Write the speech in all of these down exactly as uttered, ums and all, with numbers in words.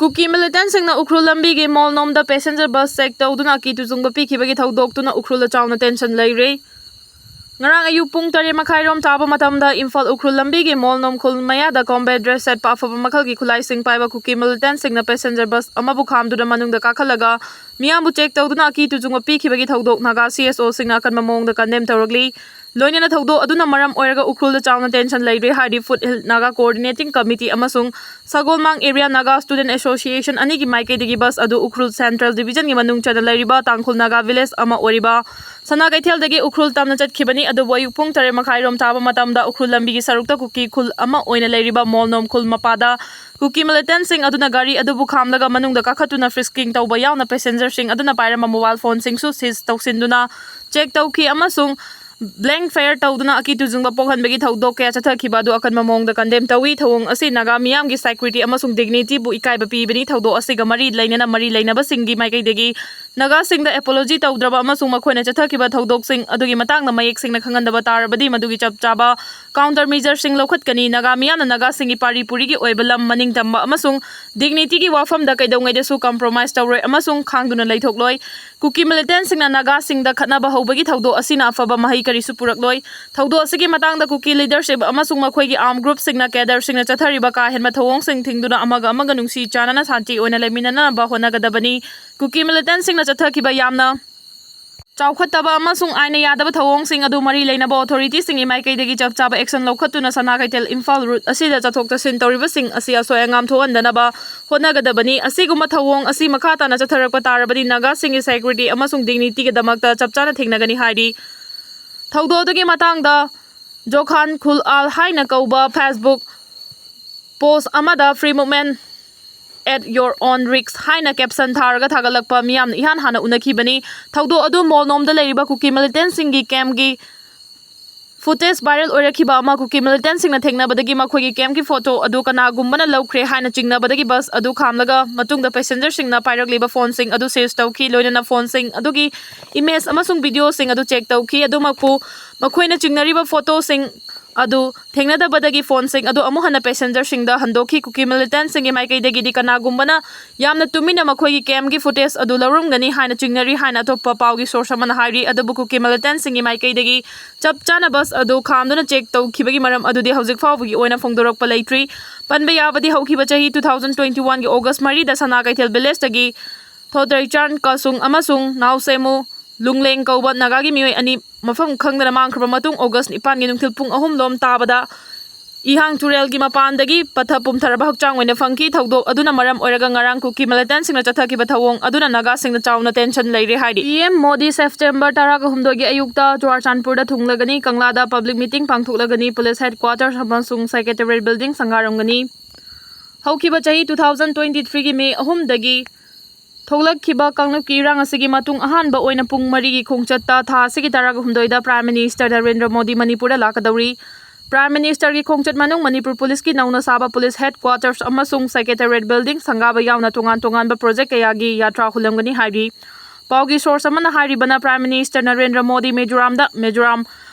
ꯀꯨꯀꯤ ꯃꯤꯂꯤꯇꯦꯟꯁꯤꯡꯅ ꯎꯈ꯭ꯔꯨꯜ ꯂꯝꯕꯤꯒꯤ ꯃꯣꯜꯅꯣꯝꯗ passenger bus check ꯇꯧꯗꯨꯅ ꯑꯀꯤ ꯇꯨꯖꯨꯡꯕ ꯄꯤꯈꯤꯕꯒꯤ ꯊꯧꯗꯣꯛꯇꯨꯅ ꯎꯈ꯭ꯔꯨꯜꯗ ꯆꯥꯎꯅ ꯇꯦꯟꯁꯟ ꯂꯩꯔꯤ꯫ ꯉꯔꯥꯡ ꯑꯌꯨꯛ ꯄꯨꯡ ꯇꯔꯦꯠ ꯃꯈꯥꯏꯔꯣꯝ ꯇꯥꯕ ꯃꯇꯝꯗ ꯏꯝꯐꯥꯜ ꯎꯈ꯭ꯔꯨꯜ ꯂꯝꯕꯤꯒꯤ ꯃꯣꯜꯅꯣꯝ ꯈꯨꯜ ꯃꯌꯥꯗ ꯀꯣꯝꯕꯦꯠ ꯗ꯭ꯔꯦꯁ ꯁꯦꯠꯄ ꯑꯐꯕ ꯃꯈꯜꯒꯤ ꯈꯨꯠꯂꯥꯏꯁꯤꯡ ꯄꯥꯏꯕ ꯀꯨꯀꯤ ꯃꯤꯂꯤꯇꯦꯟꯁꯤꯡꯅ ꯄꯦꯁꯦꯟꯖꯔ ꯕꯁ ꯑꯃꯕꯨ ꯈꯥꯝꯗꯨꯅ ꯃꯅꯨꯡꯗ ꯀꯥꯈꯠꯂꯒ ꯃꯤꯌꯥꯝꯕꯨ ꯆꯦꯛ ꯇꯧꯗꯨꯅ ꯑꯀꯤ ꯇꯨꯖꯨꯡꯕ ꯄꯤꯈꯤꯕꯒꯤ ꯊꯧꯗꯣꯛ ꯅꯥꯒꯥ ꯁꯤ ꯑꯦꯁ ꯑꯣꯁꯤꯡꯅ ꯑꯀꯟꯕ ꯃꯑꯣꯡꯗ ꯀꯟꯗꯦꯝ ꯇꯧꯔꯛꯂꯤ꯫ ꯂꯣꯏꯅꯅ ꯊꯧꯗꯣꯛ ꯑꯗꯨꯅ ꯃꯔꯝ ꯑꯣꯏꯔꯒ ꯎꯈ꯭ꯔꯨꯜꯗ ꯆꯥꯎꯅ ꯇꯦꯟꯁꯟ ꯂꯩꯔꯦ ꯍꯥꯏꯔꯤ foothill Naga coordinating committee ꯑꯃꯁꯨꯡ Sagolmang area Naga student association ꯑꯅꯤꯒꯤ ꯃꯥꯏꯀꯩꯗꯒꯤ ꯕꯁ ꯑꯗꯨ ꯎꯈ꯭ꯔꯨꯜ ꯁꯦꯟꯇ꯭ꯔꯦꯜ ꯗꯤꯕꯤꯖꯟꯒꯤ ꯃꯅꯨꯡ ꯆꯟꯅ ꯂꯩꯔꯤꯕ ꯇꯥꯡꯈꯨꯜ ꯅꯥꯒꯥ ꯚꯤꯂꯦꯖ ꯑꯃ ꯑꯣꯏꯔꯤꯕ ꯁꯅꯥ ꯀꯩꯊꯦꯜꯗꯒꯤ ꯎꯈ꯭ꯔꯨꯜ ꯇꯝꯅ ꯆꯠꯈꯤꯕꯅꯤ꯫ ꯑꯗꯨꯕꯨ ꯑꯌꯨꯛ ꯄꯨꯡ ꯇꯔꯦꯠ ꯃꯈꯥꯏꯔꯣꯝ ꯇꯥꯕ ꯃꯇꯝꯗ ꯎꯈ꯭ꯔꯨꯜ ꯂꯝꯕꯤꯒꯤ ꯁꯔꯨꯛꯇ ꯀꯨꯀꯤ ꯈꯨꯜ ꯑꯃ ꯑꯣꯏꯅ ꯂꯩꯔꯤꯕ ꯃꯣꯜꯅꯣꯝ ꯈꯨꯜ ꯃꯄꯥꯗ ꯀꯨꯀꯤ ꯃꯤꯂꯤꯇꯦꯟꯁꯤꯡ ꯑꯗꯨꯅ ꯒꯥꯔꯤ ꯑꯗꯨꯕꯨ ꯈꯥꯝꯂꯒ ꯃꯅꯨꯡꯗ ꯀꯥꯈꯠꯇꯨꯅ ꯐ꯭ꯔꯤꯁꯀꯤꯡ ꯇꯧꯕ ꯌꯥꯎꯅ ꯄꯦꯁꯦꯟꯖꯔꯁꯤꯡ ꯑꯗꯨꯅ ꯄꯥꯏꯔꯝꯕ ꯃꯣꯕꯥꯏꯜ ꯐꯣꯟꯁꯤꯡꯁꯨ ꯁꯤꯖ ꯇꯧꯁꯤꯟꯗꯨꯅ ꯆꯦꯛ ꯇꯧꯈꯤ ꯑꯃꯁꯨꯡ ꯕ꯭ꯂꯦꯡ ꯐꯥꯌꯔ ꯇꯧꯗꯨꯅ ꯑꯀꯤ ꯇꯨꯖꯨꯡꯕ ꯄꯣꯛꯍꯟꯕꯒꯤ ꯊꯧꯗꯣꯛ ꯀꯌꯥ ꯆꯠꯊꯈꯤꯕ ꯑꯗꯨ ꯑꯀꯟꯕ ꯃꯑꯣꯡꯗ ꯀꯟꯗꯦꯝ ꯇꯧꯏ꯫ ꯊꯧꯑꯣꯡ ꯑꯁꯤ ꯅꯥꯒꯥ ꯃꯤꯌꯥꯝꯒꯤ ꯁꯦꯀ꯭ꯌꯨꯔꯤꯇꯤ ꯑꯃꯁꯨꯡ ꯗꯤꯒꯅꯤꯇꯤꯕꯨ ꯏꯀꯥꯏꯕ ꯄꯤꯕꯅꯤ꯫ ꯊꯧꯗꯣꯛ ꯑꯁꯤꯒ ꯃꯔꯤ ꯂꯩꯅꯅ ꯃꯔꯤ ꯂꯩꯅꯕꯁꯤꯡꯒꯤ ꯃꯥꯏꯀꯩꯗꯒꯤ ꯅꯥꯒꯥꯁꯤꯡꯗ ꯑꯦꯄꯣꯂꯣꯖꯤ ꯇꯧꯗ꯭ꯔꯕ ꯑꯃꯁꯨꯡ ꯃꯈꯣꯏꯅ ꯆꯠꯊꯈꯤꯕ ꯊꯧꯗꯣꯛꯁꯤꯡ ꯑꯗꯨꯒꯤ ꯃꯇꯥꯡꯗ ꯃꯌꯦꯛ ꯁꯦꯡꯅ ꯈꯪꯍꯟꯗꯕ ꯇꯥꯔꯕꯗꯤ ꯃꯗꯨꯒꯤ ꯆꯞ ꯆꯥꯕ ꯀꯥꯎꯟꯇꯔ ꯃꯤꯖꯔꯁꯤꯡ ꯂꯧꯈꯠꯀꯅꯤ꯫ ꯅꯥꯒꯥ ꯃꯤꯌꯥꯝꯅ ꯅꯥꯒꯥꯁꯤꯡꯒꯤ ꯄꯥꯔꯤ ꯄꯨꯔꯤꯒꯤ ꯑꯣꯏꯕ ꯂꯝ ꯃꯅꯤꯡꯇꯝꯕ ꯑꯃꯁꯨꯡ ꯗꯤꯒꯅꯤꯇꯤꯒꯤ ꯋꯥꯐꯝꯗ ꯀꯩꯗꯧꯉꯩꯗꯁꯨ ꯀꯝꯄ꯭ꯔꯣꯃꯥꯏꯖ ꯇꯧꯔꯣꯏ ꯑꯃꯁꯨꯡ ꯈꯥꯡꯗꯨꯅ ꯂꯩꯊꯣꯛꯂꯣꯏ꯫ ꯀꯨꯀꯤ ꯃꯤꯂꯤꯇꯦꯟꯁꯤꯡꯅ ꯅꯥꯒꯥꯁꯤꯡꯗ ꯈꯠꯅꯕ ꯍꯧꯕꯒꯤ ꯊꯧꯗꯣꯛ ꯑꯁꯤꯅ ꯑꯐꯕ ꯃꯍꯩ ꯀꯔꯤꯁꯨ ꯄꯨꯔꯛꯂꯣꯏ꯫ ꯊꯧꯗꯣꯛ ꯑꯁꯤꯒꯤ ꯃꯇꯥꯡꯗ ꯀꯨꯀꯤ ꯂꯤꯗꯔꯁꯤꯞ ꯑꯃꯁꯨꯡ ꯃꯈꯣꯏꯒꯤ ꯑꯥꯔꯝ ꯒ꯭ꯔꯨꯞꯁꯤꯡꯅ ꯀꯦꯗꯔꯁꯤꯡꯅ ꯆꯠꯊꯔꯤꯕ ꯀꯥ ꯍꯦꯟꯕ ꯊꯧꯑꯣꯡꯁꯤꯡ ꯊꯤꯡꯗꯨꯅ ꯑꯃꯒ ꯑꯃꯒ ꯅꯨꯡꯁꯤ ꯆꯥꯟꯅꯅ ꯁꯥꯟꯇꯤ ꯑꯣꯏꯅ ꯂꯩꯃꯤꯟꯅꯅꯕ ꯍꯣꯠꯅꯒꯗꯕꯅꯤ꯫ ꯀꯨꯀꯤ ꯃꯤꯂꯤꯇꯦꯟꯁꯤꯡꯅ ꯆꯠꯊꯈꯤꯕ ꯌꯥꯝꯅ ꯆꯥꯎꯈꯠꯇꯕ ꯑꯃꯁꯨꯡ ꯑꯥꯏꯟꯅ ꯌꯥꯗꯕ ꯊꯧꯑꯣꯡꯁꯤꯡ ꯑꯗꯨ ꯃꯔꯤ ꯂꯩꯅꯕ ꯑꯣꯊꯣꯔꯤꯇꯤꯁꯤꯡꯒꯤ ꯃꯥꯏꯀꯩꯗꯒꯤ ꯆꯞ ꯆꯥꯕ ꯑꯦꯛꯁꯟ ꯂꯧꯈꯠꯇꯨꯅ ꯁꯅꯥ ꯀꯩꯊꯦꯜ ꯏꯝꯐꯥꯜ ꯔꯨꯠ ꯑꯁꯤꯗ ꯆꯠꯊꯣꯛ ꯆꯠꯁꯤꯟ ꯇꯧꯔꯤꯕꯁꯤꯡ ꯑꯁꯤ ꯑꯁꯣꯏ ꯑꯉꯥꯝ ꯊꯣꯛꯍꯟꯗꯅꯕ ꯍꯣꯠꯅꯒꯗꯕꯅꯤ꯫ ꯑꯁꯤꯒꯨꯝꯕ ꯊꯧꯑꯣꯡ ꯑꯁꯤ ꯃꯈꯥ ꯇꯥꯅ ꯆꯠꯊꯔꯛꯄ ꯇꯥꯔꯕꯗꯤ ꯅꯥꯒꯥꯁꯤꯡꯒꯤ ꯁꯦꯀ꯭ꯌꯨꯔꯤꯇꯤ ꯑꯃꯁꯨꯡ ꯗꯤꯒꯅꯤꯇꯤꯒꯤꯗꯃꯛꯇ ꯆꯞ ꯆꯥꯅ ꯊꯦꯡꯅꯒꯅꯤ ꯍꯥꯏꯔꯤ꯫ ꯊꯧꯗꯣꯛ ꯑꯗꯨꯒꯤ ꯃꯇꯥꯡꯗ ꯖꯣꯈꯥꯟ ꯈꯨꯜ ꯑꯥꯜ ꯍꯥꯏꯅ ꯀꯧꯕ ꯐꯦꯁꯕꯨꯛ ꯄꯣꯁ ꯑꯃꯗ Free Movement at your own risk ꯍꯥꯏꯅ ꯀꯦꯞꯁꯟ ꯊꯥꯔꯒ ꯊꯥꯒꯠꯂꯛꯄ ꯃꯤꯌꯥꯝꯅ ꯏꯍꯥꯟ ꯍꯥꯟꯅ ꯎꯅꯈꯤꯕꯅꯤ꯫ ꯊꯧꯗꯣꯛ ꯑꯗꯨ ꯃꯣꯜꯅꯣꯝꯗ ꯂꯩꯔꯤꯕ ꯀꯨꯀꯤ ꯃꯤꯂꯤꯇꯦꯟꯁꯤꯡꯒꯤ ꯀꯦꯝꯞꯀꯤ ꯐꯨꯇꯦꯖ ꯚꯥꯏꯔꯦꯜ ꯑꯣꯏꯔꯛꯈꯤꯕ ꯑꯃ ꯀꯨꯀꯤ ꯃꯤꯂꯤꯇꯦꯟꯁꯤꯡꯅ ꯊꯦꯡꯅꯕꯗꯒꯤ ꯃꯈꯣꯏꯒꯤ ꯀꯦꯝꯞꯀꯤ ꯐꯣꯇꯣ ꯑꯗꯨ ꯀꯅꯥꯒꯨꯝꯕꯅ ꯂꯧꯈ꯭ꯔꯦ ꯍꯥꯏꯅ ꯆꯤꯡꯅꯕꯗꯒꯤ ꯕꯁ ꯑꯗꯨ ꯈꯥꯝꯂꯒ ꯃꯇꯨꯡꯗ ꯄꯦꯁꯦꯟꯖꯔꯁꯤꯡꯅ ꯄꯥꯏꯔꯛꯂꯤꯕ ꯐꯣꯟꯁꯤꯡ ꯑꯗꯨ ꯁꯤꯖ ꯇꯧꯈꯤ꯫ ꯂꯣꯏꯅꯅ ꯐꯣꯟꯁꯤꯡ ꯑꯗꯨꯒꯤ ꯏꯃꯦꯖ ꯑꯃꯁꯨꯡ ꯚꯤꯗꯤꯑꯣꯁꯤꯡ ꯑꯗꯨ ꯆꯦꯛ ꯇꯧꯈꯤ꯫ ꯑꯗꯨꯃꯛꯄꯨ ꯃꯈꯣꯏꯅ ꯆꯤꯡꯅꯔꯤꯕ ꯐꯣꯇꯣꯁꯤꯡ ꯑꯗꯨ ꯊꯦꯡꯅꯗꯕꯗꯒꯤ ꯐꯣꯟꯁꯤꯡ ꯑꯗꯨ ꯑꯃꯨꯛ ꯍꯟꯅ ꯄꯦꯁꯦꯟꯖꯔꯁꯤꯡꯗ ꯍꯟꯗꯣꯛꯈꯤ꯫ ꯀꯨꯀꯤ ꯃꯤꯂꯤꯇꯦꯟꯁꯤꯡꯒꯤ ꯃꯥꯏꯀꯩꯗꯒꯤꯗꯤ ꯀꯅꯥꯒꯨꯝꯕꯅ ꯌꯥꯝꯅ ꯇꯨꯃꯤꯟꯅ ꯃꯈꯣꯏꯒꯤ ꯀꯦꯝꯒꯤ ꯐꯨꯇꯦꯖ ꯑꯗꯨ ꯂꯧꯔꯝꯒꯅꯤ ꯍꯥꯏꯅ ꯆꯤꯡꯅꯔꯤ ꯍꯥꯏꯅ ꯑꯇꯣꯞꯄ ꯄꯥꯎꯒꯤ ꯁꯣꯔꯁ ꯑꯃꯅ ꯍꯥꯏꯔꯤ꯫ ꯑꯗꯨꯕꯨ ꯀꯨꯀꯤ ꯃꯤꯂꯤꯇꯦꯟꯁꯤꯡꯒꯤ ꯃꯥꯏꯀꯩꯗꯒꯤ ꯆꯞ ꯆꯥꯅ ꯕꯁ ꯑꯗꯨ ꯈꯥꯝꯗꯨꯅ ꯆꯦꯛ ꯇꯧꯈꯤꯕꯒꯤ ꯃꯔꯝ ꯑꯗꯨꯗꯤ ꯍꯧꯖꯤꯛ ꯐꯥꯎꯕꯒꯤ ꯑꯣꯏꯅ ꯐꯣꯡꯗꯣꯔꯛꯄ ꯂꯩꯇ꯭ꯔꯤ꯫ ꯄꯟꯕ ꯌꯥꯕꯗꯤ ꯍꯧꯈꯤꯕ ꯆꯍꯤ two thousand twenty one ꯒꯤ ꯑꯣꯒꯁ ꯃꯔꯤꯗ ꯁꯅꯥ ꯀꯩꯊꯦꯜ ꯚꯤꯂꯦꯖꯇꯒꯤ ꯊꯣꯗ꯭ꯔꯩꯆꯥꯟ ꯀꯥꯁꯨꯡ ꯑꯃꯁꯨꯡ ꯅꯥꯎꯁꯦꯃꯨ ꯂꯨꯡꯂꯦꯡ ꯀꯧꯕ ꯅꯥꯒꯥꯒꯤ ꯃꯤꯑꯣꯏ ꯑꯅꯤ ꯃꯐꯝ ꯈꯪꯗꯅ ꯃꯥꯡꯈ꯭ꯔꯕ ꯃꯇꯨꯡ ꯑꯣꯒꯁ ꯅꯤꯄꯥꯟꯒꯤ ꯅꯨꯡꯊꯤꯜ ꯄꯨꯡ ꯑꯍꯨꯝ ꯂꯣꯝ ꯇꯥꯕꯗ ꯏꯍꯥꯡ ꯇꯨꯔꯦꯜꯒꯤ ꯃꯄꯥꯟꯗꯒꯤ ꯄꯠꯊ ꯄꯨꯝꯊꯔꯕ ꯍꯛꯆꯥꯡ ꯑꯣꯏꯅ ꯐꯪꯈꯤ꯫ ꯊꯧꯗꯣꯛ ꯑꯗꯨꯅ ꯃꯔꯝ ꯑꯣꯏꯔꯒ ꯉꯔꯥꯡ ꯀꯨꯀꯤ ꯃꯤꯂꯤꯇꯦꯟꯁꯤꯡꯅ ꯆꯠꯊꯈꯤꯕ ꯊꯧꯑꯣꯡ ꯑꯗꯨꯅ ꯅꯥꯒꯥꯁꯤꯡꯅ ꯆꯥꯎꯅ ꯇꯦꯟꯁꯟ ꯂꯩꯔꯦ ꯍꯥꯏꯔꯤ꯫ ꯄꯤ ꯑꯦꯝ ꯃꯣꯗꯤ ꯁꯦꯞꯇꯦꯝꯕꯔ ꯇꯔꯥꯒ ꯍꯨꯝꯗꯣꯏꯒꯤ ꯑꯌꯨꯛꯇ ꯆꯨꯔꯥꯆꯥꯟꯄꯨꯔꯗ ꯊꯨꯡꯂꯒꯅꯤ꯫ ꯀꯪꯂꯥꯗ ꯄꯕ꯭ꯂꯤꯛ ꯃꯤꯇꯤꯡ ꯄꯥꯡꯊꯣꯛꯂꯒꯅꯤ꯫ ꯄꯨꯂꯤꯁ ꯍꯦꯗꯀ꯭ꯋꯥꯇꯔꯁ ꯑꯃꯁꯨꯡ ꯁꯦꯀ꯭ꯔꯦꯇꯦꯔꯤꯌꯦꯠ ꯕꯤꯜꯗꯤꯡ ꯁꯪꯒꯥꯔꯝꯒꯅꯤ꯫ ꯍꯧꯈꯤꯕ ꯆꯍꯤ two thousand twenty three ꯒꯤ ꯃꯦ ꯑꯍꯨꯝꯗꯒꯤ ꯊꯣꯛꯂꯛꯈꯤꯕ ꯀꯥꯡꯂꯨꯞꯀꯤ ꯏꯔꯥꯡ ꯑꯁꯤꯒꯤ ꯃꯇꯨꯡ ꯑꯍꯥꯟꯕ ꯑꯣꯏꯅ ꯄꯨꯡ ꯃꯔꯤꯒꯤ ꯈꯣꯡꯆꯠꯇ ꯊꯥ ꯑꯁꯤꯒꯤ ꯇꯔꯥꯒ ꯍꯨꯝꯗꯣꯏꯗ Prime Minister ꯅꯔꯦꯟꯗ꯭ꯔ ꯃꯣꯗꯤ ꯃꯅꯤꯄꯨꯔꯗ ꯂꯥꯛꯀꯗꯧꯔꯤ꯫ Prime Ministerꯒꯤ ꯈꯣꯡꯆꯠ ꯃꯅꯨꯡ ꯃꯅꯤꯄꯨꯔ ꯄꯨꯂꯤꯁꯀꯤ ꯅꯧꯅ ꯁꯥꯕ ꯄꯨꯂꯤꯁ ꯍꯦꯗꯀ꯭ꯋꯥꯇꯔꯁ ꯑꯃꯁꯨꯡ ꯁꯦꯀ꯭ꯔꯦꯇꯦꯔꯤꯌꯦꯠ ꯕꯤꯜꯗꯤꯡ ꯁꯪꯒꯥꯕ ꯌꯥꯎꯅ ꯇꯣꯉꯥꯟ ꯇꯣꯉꯥꯟꯕ ꯄ꯭ꯔꯣꯖꯦꯛ ꯀꯌꯥꯒꯤ ꯌꯥꯇ꯭ꯔꯥ ꯍꯨꯜꯂꯝꯒꯅꯤ ꯍꯥꯏꯔꯤ꯫ ꯄꯥꯎꯒꯤ ꯁꯣꯔꯁ ꯑꯃꯅ ꯍꯥꯏꯔꯤꯕꯅ Prime Minister ꯅꯔꯦꯟꯗ꯭ꯔ ꯃꯣꯗꯤ ꯃꯤꯖꯣꯔꯥꯝꯗ ꯃꯤꯖꯣꯔꯥꯝ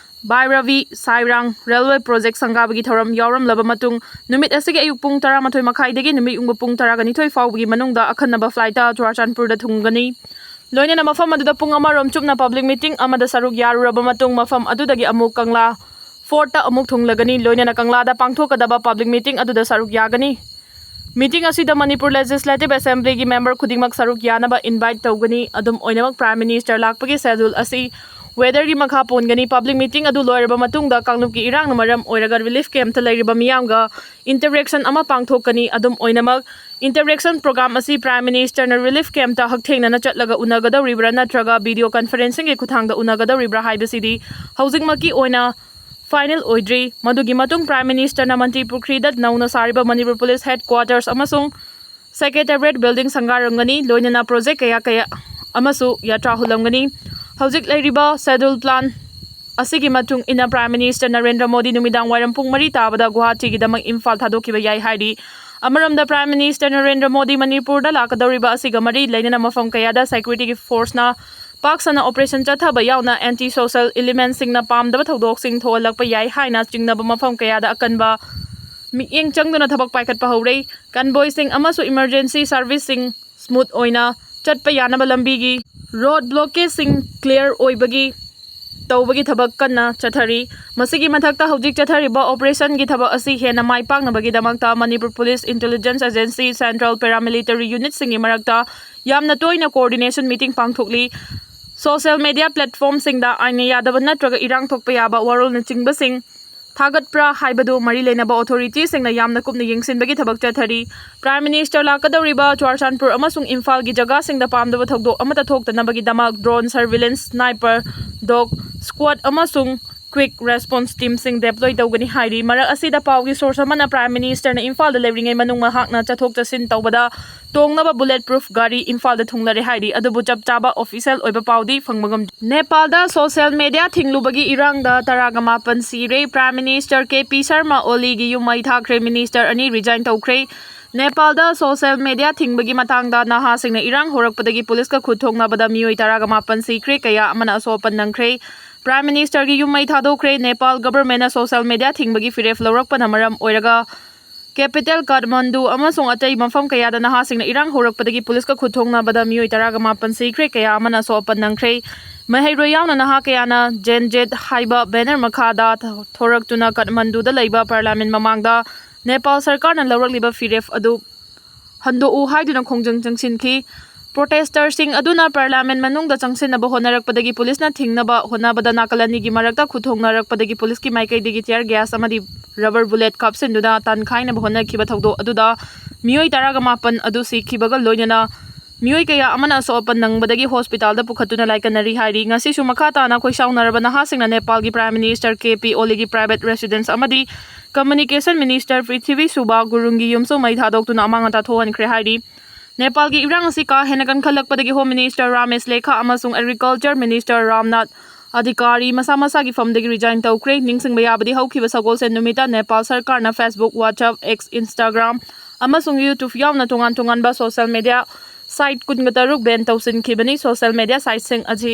ꯚꯥꯏꯔꯕꯤ ꯁꯥꯏꯔꯥꯡ ꯔꯦꯜꯋꯦ ꯄ꯭ꯔꯣꯖꯦꯛ ꯁꯪꯒꯥꯕꯒꯤ ꯊꯧꯔꯝ ꯌꯥꯎꯔꯝꯂꯕ ꯃꯇꯨꯡ ꯅꯨꯃꯤꯠ ꯑꯁꯤꯒꯤ ꯑꯌꯨꯛ ꯄꯨꯡ ꯇꯔꯥꯃꯥꯊꯣꯏ ꯃꯈꯥꯏꯗꯒꯤ ꯅꯨꯃꯤꯠ ꯌꯨꯡꯕ ꯄꯨꯡ ꯇꯔꯥꯒ ꯅꯤꯊꯣꯏ ꯐꯥꯎꯕꯒꯤ ꯃꯅꯨꯡꯗ ꯑꯈꯟꯅꯕ ꯐ꯭ꯂꯥꯏꯠꯇ ꯆꯨꯔꯥꯆꯥꯟꯄꯨꯔꯗ ꯊꯨꯡꯒꯅꯤ꯫ ꯂꯣꯏꯅꯅ ꯃꯐꯝ ꯑꯗꯨꯗ ꯄꯨꯡ ꯑꯃꯔꯣꯝ ꯆꯨꯞꯅ ꯄꯕ꯭ꯂꯤꯛ ꯃꯤꯇꯤꯡ ꯑꯃꯗ ꯁꯔꯨꯛ ꯌꯥꯔꯨꯔꯕ ꯃꯇꯨꯡ ꯃꯐꯝ ꯑꯗꯨꯗꯒꯤ ꯑꯃꯨꯛ ꯀꯪꯂꯥ ꯐꯣꯔꯠꯇ ꯑꯃꯨꯛ ꯊꯨꯡꯂꯒꯅꯤ꯫ ꯂꯣꯏꯅꯅ ꯀꯪꯂꯥꯗ ꯄꯥꯡꯊꯣꯛꯀꯗꯕ ꯄꯕ꯭ꯂꯤꯛ ꯃꯤꯇꯤꯡ ꯑꯗꯨꯗ ꯁꯔꯨꯛ ꯌꯥꯒꯅꯤ꯫ ꯃꯤꯇꯤꯡ ꯑꯁꯤꯗ ꯃꯅꯤꯄꯨꯔ ꯂꯦꯖꯤꯁꯂꯦꯇꯤꯚ ꯑꯦꯁꯦꯝꯕ꯭ꯂꯤꯒꯤ ꯃꯦꯝꯕꯔ ꯈꯨꯗꯤꯡꯃꯛ ꯁꯔꯨꯛ ꯌꯥꯅꯕ ꯏꯟꯚꯥꯏꯠ ꯇꯧꯒꯅꯤ꯫ ꯑꯗꯨꯝ ꯑꯣꯏꯅꯃꯛ Prime Minister ꯂꯥꯛꯄꯒꯤ ꯁꯦꯗ꯭ꯌꯨꯜ ꯑꯁꯤ ꯋꯦꯗꯔꯒꯤ ꯃꯈꯥ ꯄꯣꯟꯒꯅꯤ꯫ ꯄꯕ꯭ꯂꯤꯛ ꯃꯤꯇꯤꯡ ꯑꯗꯨ ꯂꯣꯏꯔꯕ ꯃꯇꯨꯡꯗ ꯀꯥꯡꯂꯨꯞꯀꯤ ꯏꯔꯥꯡꯅ ꯃꯔꯝ ꯑꯣꯏꯔꯒ ꯔꯤꯂꯤꯐ ꯀꯦꯝꯞꯇ ꯂꯩꯔꯤꯕ ꯃꯤꯌꯥꯝꯒ ꯏꯟꯇꯔꯦꯛꯁꯟ ꯑꯃ ꯄꯥꯡꯊꯣꯛꯀꯅꯤ꯫ ꯑꯗꯨꯝ ꯑꯣꯏꯅꯃꯛ ꯏꯟꯇꯔꯦꯛꯁꯟ ꯄ꯭ꯔꯣꯒ꯭ꯔꯥꯝ ꯑꯁꯤ Prime Ministerꯅ ꯔꯤꯂꯤꯐ ꯀꯦꯝꯞꯇ ꯍꯛꯊꯦꯡꯅꯅ ꯆꯠꯂꯒ ꯎꯅꯒꯗꯧꯔꯤꯕ꯭ꯔꯥ ꯅꯠꯇ꯭ꯔꯒ ꯚꯤꯗꯤꯑꯣ ꯀꯟꯐꯔꯦꯟꯁꯤꯡꯒꯤ ꯈꯨꯠꯊꯥꯡꯗ ꯎꯅꯒꯗꯧꯔꯤꯕ꯭ꯔꯥ ꯍꯥꯏꯕꯁꯤꯗꯤ ꯍꯧꯖꯤꯛꯃꯛꯀꯤ ꯑꯣꯏꯅ ꯐꯥꯏꯅꯦꯜ ꯑꯣꯏꯗ꯭ꯔꯤ꯫ ꯃꯗꯨꯒꯤ ꯃꯇꯨꯡ Prime Ministerꯅ ꯃꯟꯇ꯭ꯔꯤ ꯄꯨꯈ꯭ꯔꯤꯗ ꯅꯧꯅ ꯁꯥꯔꯤꯕ ꯃꯅꯤꯄꯨꯔ ꯄꯨꯂꯤꯁ ꯍꯦꯗꯀ꯭ꯋꯥꯇꯔꯁ ꯑꯃꯁꯨꯡ ꯁꯦꯀ꯭ꯔꯦꯇꯦꯔꯤꯌꯦꯠ ꯕꯤꯜꯗꯤꯡ ꯁꯪꯒꯥꯔꯝꯒꯅꯤ꯫ ꯂꯣꯏꯅꯅ ꯄ꯭ꯔꯣꯖꯦꯛ ꯀꯌꯥ ꯀꯌꯥ ꯑꯃꯁꯨ ꯌꯥꯇ꯭ꯔꯥ ꯍꯨꯜꯂꯝꯒꯅꯤ꯫ ꯍꯧꯖꯤꯛ ꯂꯩꯔꯤꯕ ꯁꯦꯗ꯭ꯌꯨꯜ ꯄ꯭ꯂꯥꯟ ꯑꯁꯤꯒꯤ ꯃꯇꯨꯡ ꯏꯟꯅ Prime Minister ꯅꯔꯦꯟꯗ꯭ꯔ ꯃꯣꯗꯤ ꯅꯨꯃꯤꯗꯥꯡ ꯋꯥꯏꯔꯝ ꯄꯨꯡ ꯃꯔꯤ ꯇꯥꯕꯗ ꯒꯨꯋꯥꯍꯥꯇꯤꯒꯤꯗꯃꯛ ꯏꯝꯐꯥꯜ ꯊꯥꯗꯣꯛꯈꯤꯕ ꯌꯥꯏ ꯍꯥꯏꯔꯤ꯫ ꯑꯃꯔꯣꯝꯗ Prime Minister ꯅꯔꯦꯟꯗ꯭ꯔ ꯃꯣꯗꯤ ꯃꯅꯤꯄꯨꯔꯗ ꯂꯥꯛꯀꯗꯧꯔꯤꯕ ꯑꯁꯤꯒ ꯃꯔꯤ ꯂꯩꯅꯅ ꯃꯐꯝ ꯀꯌꯥꯗ ꯁꯦꯀ꯭ꯌꯨꯔꯤꯇꯤꯒꯤ ꯐꯣꯔꯁꯅ ꯄꯥꯛ ꯁꯟꯅ operation ꯆꯠꯊꯕ ꯌꯥꯎꯅ anti social elementꯁꯤꯡꯅ ꯄꯥꯝꯗꯕ ꯊꯧꯗꯣꯛꯁꯤꯡ ꯊꯣꯛꯍꯜꯂꯛꯄ ꯌꯥꯏ ꯍꯥꯏꯅ ꯆꯤꯡꯅꯕ ꯃꯐꯝ ꯀꯌꯥꯗ ꯑꯀꯟꯕ ꯃꯤꯠꯌꯦꯡ ꯆꯪꯗꯨꯅ ꯊꯕꯛ ꯄꯥꯏꯈꯠꯄ ꯍꯧꯔꯦ꯫ Convoyꯁꯤꯡ ꯑꯃꯁꯨꯡ emergency serviceꯁꯤꯡ smooth ꯑꯣꯏꯅ ꯆꯠꯄ ꯌꯥꯅꯕ ꯂꯝꯕꯤꯒꯤ road blockadeꯁꯤꯡ clear ꯑꯣꯏꯕꯒꯤ ꯇꯧꯕꯒꯤ ꯊꯕꯛ ꯀꯟꯅ ꯆꯠꯊꯔꯤ꯫ ꯃꯁꯤꯒꯤ ꯃꯊꯛꯇ, ꯍꯧꯖꯤꯛ ꯆꯠꯊꯔꯤꯕ operationꯒꯤ ꯊꯕꯛ ꯑꯁꯤ ꯍꯦꯟꯅ ꯃꯥꯏ ꯄꯥꯛꯅꯕꯒꯤꯗꯃꯛꯇ Manipur Police Intelligence Agency, Central Paramilitary Unitꯁꯤꯡꯒꯤ ꯃꯔꯛꯇ ꯌꯥꯝꯅ ꯇꯣꯏꯅ coordination meeting ꯄꯥꯡꯊꯣꯛꯂꯤ꯫ Social media platformꯁꯤꯡꯗ ꯑꯥꯏꯟꯅ ꯌꯥꯗꯕ ꯅꯠꯇ꯭ꯔꯒ ꯏꯔꯥꯡ ꯊꯣꯛꯄ ꯌꯥꯕ ꯋꯥꯔꯣꯜꯅꯆꯤꯡꯕꯁꯤꯡ ꯊꯥꯒꯠꯄ꯭ꯔꯥ ꯍꯥꯏꯕꯗꯨ ꯃꯔꯤ ꯂꯩꯅꯕ authorityꯁꯤꯡꯅ ꯌꯥꯝꯅ ꯀꯨꯞꯅ ꯌꯦꯡꯁꯤꯟꯕꯒꯤ ꯊꯕꯛ ꯆꯠꯊꯔꯤ꯫ Prime Minister ꯂꯥꯛꯀꯗꯧꯔꯤꯕ ꯆꯨꯔꯆꯥꯟꯄꯨꯔ ꯑꯃꯁꯨꯡ ꯏꯝꯐꯥꯜꯒꯤ ꯖꯒꯥꯁꯤꯡꯗ ꯄꯥꯝꯗꯕ ꯊꯧꯗꯣꯛ ꯑꯃꯠꯇ ꯊꯣꯛꯇꯅꯕꯒꯤꯗꯃꯛ drone surveillance, sniper, dog squad ꯑꯃꯁꯨꯡ quick response teamꯁꯤꯡ deploy ꯇꯧꯒꯅꯤ ꯍꯥꯏꯔꯤ꯫ ꯃꯔꯛ ꯑꯁꯤꯗ, ꯄꯥꯎꯒꯤ source ꯑꯃꯅ Prime Ministerꯅ ꯏꯝꯐꯥꯜꯗ ꯂꯩꯔꯤꯉꯩ ꯃꯅꯨꯡ ꯃꯍꯥꯛꯅ ꯆꯠꯊꯣꯛ ꯆꯠꯁꯤꯟ ꯇꯧꯕꯗ ꯇꯣꯡꯅꯕ bullet proof ꯒꯥꯔꯤ ꯏꯝꯐꯥꯜꯗ ꯊꯨꯡꯂꯔꯦ ꯍꯥꯏꯔꯤ, ꯑꯗꯨꯕꯨ ꯆꯞ ꯆꯥꯕ official ꯑꯣꯏꯕ ꯄꯥꯎꯗꯤ ꯐꯪꯕ ꯉꯝꯗ꯭ꯔꯤ꯫ ꯅꯦꯄꯥꯜꯗ social media ꯊꯤꯡꯂꯨꯕꯒꯤ ꯏꯔꯥꯡꯗ ꯇꯔꯥꯒ ꯃꯥꯄꯟ ꯁꯤꯔꯦ꯫ Prime Minister K P Sharma ꯑꯣꯂꯤꯒꯤ ꯌꯨꯝ ꯃꯩ ꯊꯥꯈ꯭ꯔꯦ꯫ Minister ꯑꯅꯤ resign ꯇꯧꯈ꯭ꯔꯦ꯫ ꯅꯦꯄꯥꯜꯗ social media ꯊꯤꯡꯕꯒꯤ ꯃꯇꯥꯡꯗ ꯅꯍꯥꯁꯤꯡꯅ ꯏꯔꯥꯡ ꯍꯧꯔꯛꯄꯗꯒꯤ ꯄꯨꯂꯤꯁꯀ ꯈꯨꯠ ꯊꯣꯛꯅꯕꯗ ꯃꯤꯑꯣꯏ ꯇꯔꯥꯒ ꯃꯥꯄꯟ ꯁꯤꯈ꯭ꯔꯦ, ꯀꯌꯥ ꯑꯃꯅ ꯑꯁꯣꯛ ꯑꯄꯟ ꯅꯪꯈ꯭ꯔꯦ꯫ Prime Ministerꯒꯤ ꯌꯨꯝ ꯃꯩ ꯊꯥꯗꯣꯛꯈ꯭ꯔꯦ꯫ ꯅꯦꯄꯥꯜ governmentꯅ social media ꯊꯤꯡꯕꯒꯤ ꯐꯤꯔꯦꯞ ꯂꯧꯔꯛꯄꯅ ꯃꯔꯝ ꯑꯣꯏꯔꯒ capital Kathmandu ꯑꯃꯁꯨꯡ ꯑꯇꯩ ꯃꯐꯝ ꯀꯌꯥꯗ ꯅꯍꯥꯁꯤꯡꯅ ꯏꯔꯥꯡ ꯍꯧꯔꯛꯄꯗꯒꯤ ꯄꯨꯂꯤꯁꯀ ꯈꯨꯠ ꯊꯣꯛꯅꯕꯗ ꯃꯤꯑꯣꯏ ꯇꯔꯥꯒ ꯃꯥꯄꯟ ꯁꯤꯈ꯭ꯔꯦ, ꯀꯌꯥ ꯑꯃꯅ ꯑꯁꯣꯛ ꯑꯄꯟ ꯅꯪꯈ꯭ꯔꯦ꯫ ꯃꯍꯩꯔꯣꯏ ꯌꯥꯎꯅ ꯅꯍꯥ ꯀꯌꯥꯅ Gen Z ꯍꯥꯏꯕ banner ꯃꯈꯥꯗ ꯊꯣꯔꯛꯇꯨꯅ ꯀꯥꯊꯃꯟꯗꯨꯗ ꯂꯩꯕ parliament ꯃꯃꯥꯡꯗ ꯅꯦꯄꯥꯜ ꯁꯔꯀꯥꯔꯅ ꯂꯧꯔꯛꯂꯤꯕ ꯐꯤꯔꯦꯞ ꯑꯗꯨ ꯍꯟꯗꯣꯛꯎ ꯍꯥꯏꯗꯨꯅ ꯈꯣꯡꯖꯪ ꯆꯪꯁꯤꯟꯈꯤ꯫ Protesterꯁꯤꯡ ꯑꯗꯨꯅ parliament ꯃꯅꯨꯡꯗ ꯆꯪꯁꯤꯟꯅꯕ ꯍꯣꯠꯅꯔꯛꯄꯗꯒꯤ ꯄꯨꯂꯤꯁꯅ ꯊꯤꯡꯅꯕ ꯍꯣꯠꯅꯕꯗ ꯅꯥꯀꯜ ꯑꯅꯤꯒꯤ ꯃꯔꯛꯇ ꯈꯨꯠ ꯊꯣꯛꯅꯔꯛꯄꯗꯒꯤ ꯄꯨꯂꯤꯁꯀꯤ ꯃꯥꯏꯀꯩꯗꯒꯤ tear gas ꯑꯃꯗꯤ rubber bullet ꯀꯥꯞꯁꯤꯟꯗꯨꯅ ꯇꯥꯟꯈꯥꯏꯅꯕ ꯍꯣꯠꯅꯈꯤꯕ ꯊꯧꯗꯣꯛ ꯑꯗꯨꯗ ꯃꯤꯑꯣꯏ ꯇꯔꯥꯒ ꯃꯥꯄꯟ ꯑꯗꯨ ꯁꯤꯈꯤꯕꯒ ꯂꯣꯏꯅꯅ ꯃꯤꯑꯣꯏ ꯀꯌꯥ ꯑꯃꯅ ꯑꯁꯣꯛ ꯑꯄꯟ ꯅꯪꯕꯗꯒꯤ hospitalꯗ ꯄꯨꯈꯠꯇꯨꯅ ꯂꯥꯏꯀꯠꯅꯔꯤ ꯍꯥꯏꯔꯤ꯫ ꯉꯁꯤꯁꯨ ꯃꯈꯥ ꯇꯥꯅ ꯈꯣꯏꯁꯥꯎꯅꯔꯕ ꯅꯍꯥꯁꯤꯡꯅ ꯅꯦꯄꯥꯜꯒꯤ Prime Minister K P ꯑꯣꯂꯤꯒꯤ private residence ꯑꯃꯗꯤ communication minister ꯄ꯭ꯔꯤꯊꯤꯕꯤ ꯁꯨꯕꯥ ꯒꯨꯔꯨꯡꯒꯤ ꯌꯨꯝꯁꯨ ꯃꯩ ꯊꯥꯗꯣꯛꯇꯨꯅ ꯑꯃꯥꯡ ꯑꯇꯥ ꯊꯣꯛꯍꯟꯈ꯭ꯔꯦ ꯍꯥꯏꯔꯤ꯫ ꯅꯦꯄꯥꯜꯒꯤ ꯏꯔꯥꯡ ꯑꯁꯤ ꯀꯥ ꯍꯦꯟꯅ ꯀꯟꯈꯠꯂꯛꯄꯗꯒꯤ Home Minister ꯔꯥꯃꯦꯁ ꯂꯦꯈꯥ ꯑꯃꯁꯨꯡ Agriculture Minister ꯔꯥꯝꯅꯥꯊ ꯑꯙꯤꯀꯥꯔꯤ ꯃꯁꯥ ꯃꯁꯥꯒꯤ ꯐꯝꯗꯒꯤ resign ꯇꯧꯈ꯭ꯔꯦ꯫ ꯅꯤꯡꯁꯤꯡꯕ ꯌꯥꯕꯗꯤ, ꯍꯧꯈꯤꯕ ꯁꯒꯣꯜꯁꯦꯟ ꯅꯨꯃꯤꯠꯇ ꯅꯦꯄꯥꯜ ꯁꯔꯀꯥꯔꯅ Facebook, WhatsApp, X, Instagram ꯑꯃꯁꯨꯡ YouTube ꯌꯥꯎꯅ ꯇꯣꯉꯥꯟ ꯇꯣꯉꯥꯟꯕ social media ꯇꯥꯏꯠ ꯀꯨꯟꯒ ꯇꯔꯨꯛ ꯕꯦꯟ ꯇꯧꯁꯤꯟꯈꯤꯕꯅꯤ꯫ ꯁꯣꯁꯦꯜ ꯃꯦꯗꯤꯌꯥ ꯁꯥꯏꯠꯁꯤꯡ ꯑꯁꯤ